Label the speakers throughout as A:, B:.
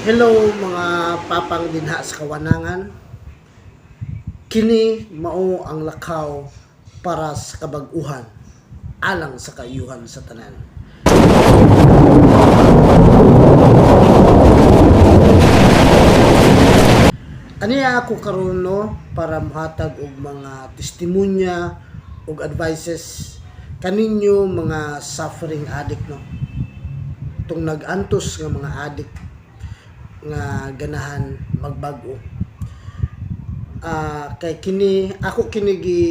A: Hello, mga papang dinha sa kawanangan. Kini mao ang lakaw para sa kabag-uhan alang sa kaayuhan sa tanan. Aniya ako karon, no, para mohatag og mga testimonya ug advices kaninyo mga suffering addict, no. Itong nag-antos nga mga addict nga ganahan magbag-o. Kay kini ako kini gi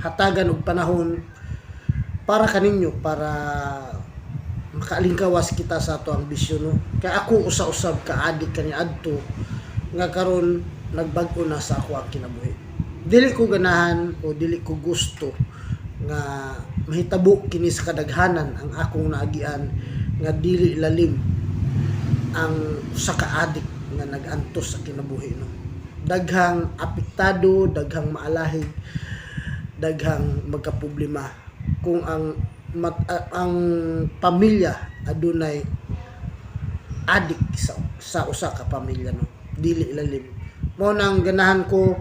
A: hatagan og panahon para kaninyo, para makaalingkawas kita sa ato ang bisyo, no. Kay ako usa-usab ka addict kani adto nga karon nagbag-o na sa ako ang kinabuhi. Dili ko ganahan o dili ko gusto nga mahitabo kini sa kadaghanan ang akong naagian nga dili lalim ang usa ka addict nga nag-antos sa kinabuhi, no. Daghang apektado, daghang maalahig, daghang magkaproblema kung ang pamilya adunay addict sa usa ka pamilya, no. Dili lalim. Mao nang ganahan ko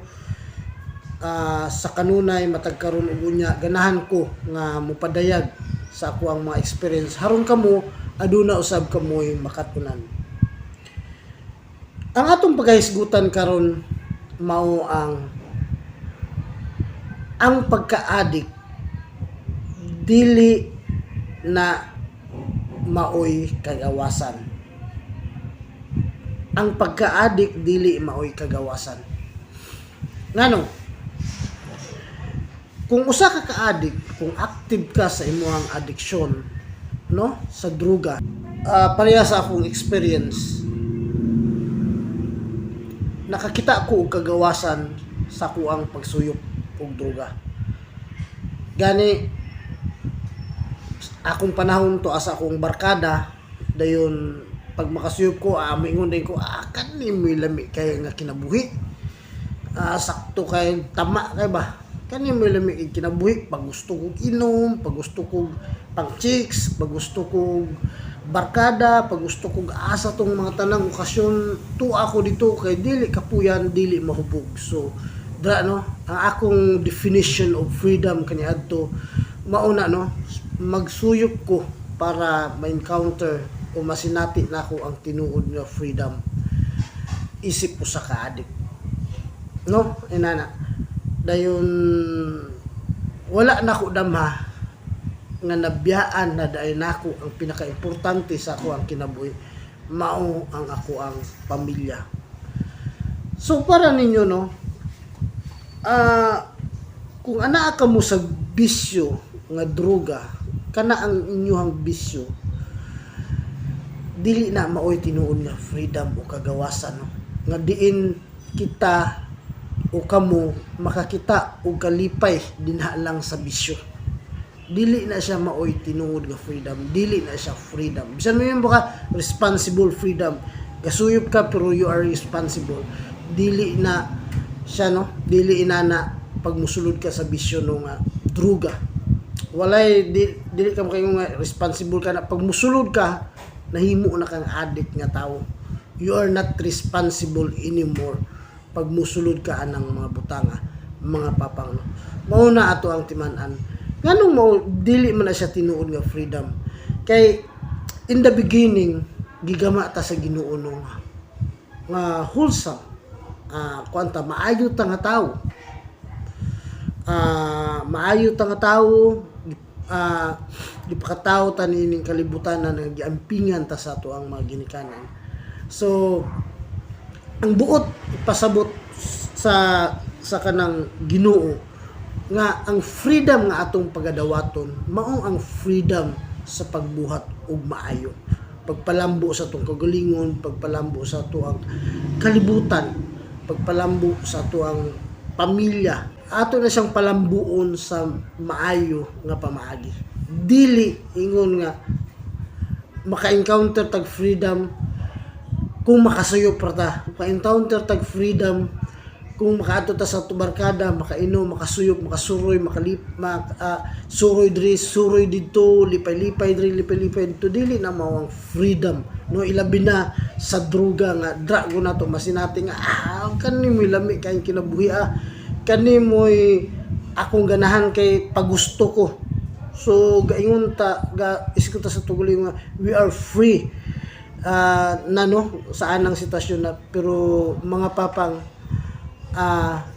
A: sa kanunay matag karon ug unya, ganahan ko nga mopadayag sa ako ang mga experience haron kamo aduna usab kamoy makatunan. Ang atong pagkahisgutan karon mao ang pagka-addict dili na maoy kagawasan. Ang pagka-addict dili maoy kagawasan. Ngano? Kung usa ka ka-addict, kung active ka sa imong addiction, no, sa druga, pareha sa akong experience, nakakita ko og kagawasan sa kuang pagsuyop og droga. Gani akong panahon to asa akong barkada, dayon pag makasuyop ko, moingon din ko, "Kani mo'y lami kay nga kinabuhi. Sakto kay tama kay ba. Kani mo'y lami kay kinabuhi pag gusto kog inom, pag gusto kog pang chicks, pag gusto kog barkada, pag gusto kog asa tong mga tanang okasyon, tuwa ako dito kay dili kapuyan, dili mahubog." So, dra, no, ang akong definition of freedom kaniadto mauna, no, magsuyop ko para ma-encounter o masinati nako ang tinuod nga freedom isip usa ka addict, no. Inana dayon, wala nako damha nga nabiyaan na dahil nako ang pinakaimportante sa ako ang kinabuhi, mao ang ako ang pamilya. So para ninyo, no, kung anaa ka mo sa bisyo nga droga, kana ang inyuhang bisyo, dili na maoy tinuod nga freedom o kagawasan, no, nga diin kita o kamo makakita og kalipay dinha lang sa bisyo. Dili na siya maoy tinuod nga freedom, dili na siya freedom. Bisan mo yun baka responsible freedom, gasuyop ka pero you are responsible, dili na siya, no. Dili inana pag musulod ka sa bisyo, no, nga druga. Walay dili ka makaingon nga responsible ka na. Pag musulod ka, nahimo na kang addict nga tawo. You are not responsible anymore pag musulod ka anang mga butanga, mga papang, no. Mao na ato ang timan-an nganong mao dili man na siya tinuod nga freedom, kay in the beginning gigama ta sa Ginoo, no, nga nga wholesome, kuan ta, maayo ta nga tawo, maayo ta nga tawo, gipakatawo ta niining kalibutan na giampingan ta sa ato ang mga ginikanan. So ang buot ipasabot sa kanang Ginoo nga ang freedom nga atong pagadawaton mao ang freedom sa pagbuhat og maayo, pagpalambo sa atong kagalingon, pagpalambo sa ato ang kalibutan, pagpalambo sa ato ang pamilya. Ato na siyang palambuon sa maayo nga pamaagi. Dili ingon nga maka-encounter tag freedom kung makasuyop ra ta, maka-encounter tag freedom kung makaadto ta sa barkada, makainom, makasuyop, makasuroy, makalip, suroy diri, suroy didto, lipay-lipay diri, lipay-lipay didto. Dili na mao ang freedom, no, ilabi na Sa druga nga dra gud nato masinati nga, "Ah, kani mo'y lami kayong kinabuhi, ah, kani mo'y akong ganahan kay pagusto ko." So gaingon ta, ga isip ta sa tuguling nga we are free na, no, sa anang sitwasyon na. Pero mga papang,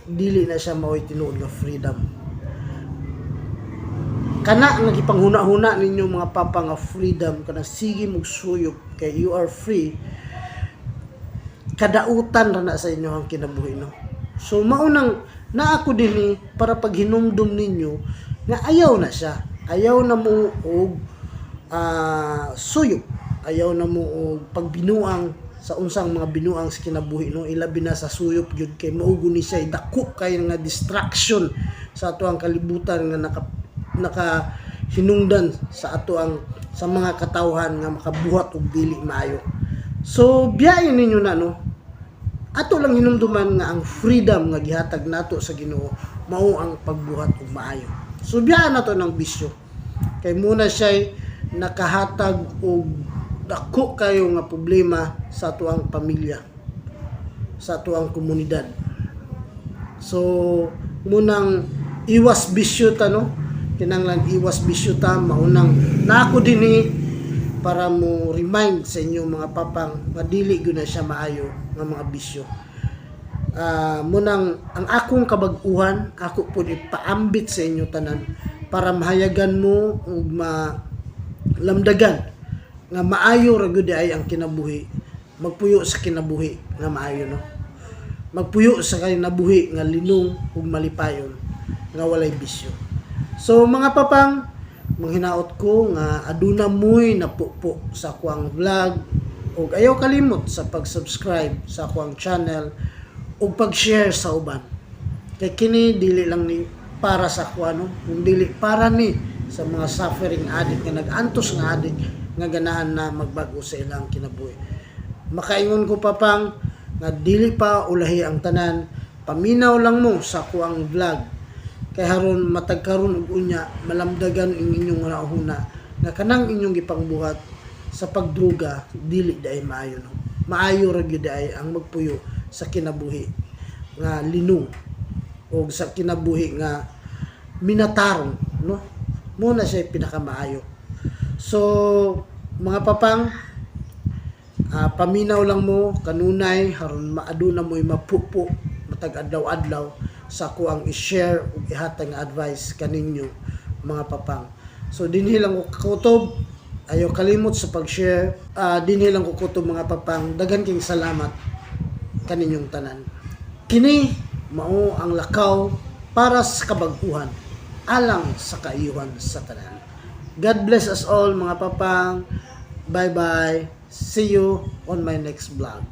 A: dili na siya mao'y tinuod nga freedom kana nga gipanghuna-huna ninyo, mga papa, nga freedom kana, sige mog suyop kay you are free. Kadautan ra na sa inyo ang kinabuhi, no? So maunang naa ko dinhi para paghinumdum ninyo nga ayaw na siya, ayaw na mo og suyop, ayaw na mo og pagbinuang sa unsang mga binuang sa kinabuhi, no? Ilabi na sa suyop gyud kay mao ni siya dako kay nga distraction sa ato ang kalibutan nga naka naka hinungdan sa ato ang sa mga katawhan nga makabuhat og dili maayo. So biyain ninyo na, no? Ato lang hinumduman nga ang freedom nga gihatag nato sa Ginoo mao ang pagbuhat og maayo. So biyaan nato ng bisyo kay muna siya nakahatag og dako kayo nga problema sa atoang pamilya, sa atoang komunidad. So munang iwas bisyo ta, no? Kinanglan iwas bisyo ta. Maunang naa ko dinhi para mo remind sa inyo, mga papang, nga dili gyud na siya maayo nga mga bisyo. Munang ang akong kabag-uhan ako pud ipaambit sa inyo tanan para mahayagan mo ug malamdagan nga maayo ra gyud ay ang kinabuhi, magpuyo sa kinabuhi nga maayo, no? Magpuyo sa kinabuhi nga linong ug malipayon nga walay bisyo. So mga papang, manghinaot ko nga aduna mo'y napupo sa akuang vlog ug ayaw kalimot sa pag-subscribe sa akuang channel ug pag-share sa uban kay kini dili lang ni para sa ako, no, kung dili para ni sa mga suffering addict nga nag-antos nga addict nga ganahan na magbago sa ilang kinabuhi. Makaingon ko, papang, nga dili pa ulahi ang tanan. Paminaw lang mo sa akuang vlog kay haron matag karon ug unya malamdagan ang inyong hunahuna nga kanang inyong gipangbuhat sa pagdruga dili diay maayo, no? Maayo ra gyud ay ang magpuyo sa kinabuhi nga linong o sa kinabuhi nga minatarong, no? Mao na siya pinakamaayo. So mga papang, paminaw lang mo kanunay haron maaduna mo'y mapupo matag adlaw-adlaw sa ako ang i-share ug ihatag nga advice kaninyo, mga papang. So dinhi lang ko kakutob. Ayaw kalimot sa pag-share. Dinhi lang ko kutob, mga papang. Daghan kayong salamat kaninyong tanan. Kini mao ang lakaw para sa kabag-uhan alang sa kaayuhan sa tanan. God bless us all, mga papang. Bye bye. See you on my next vlog.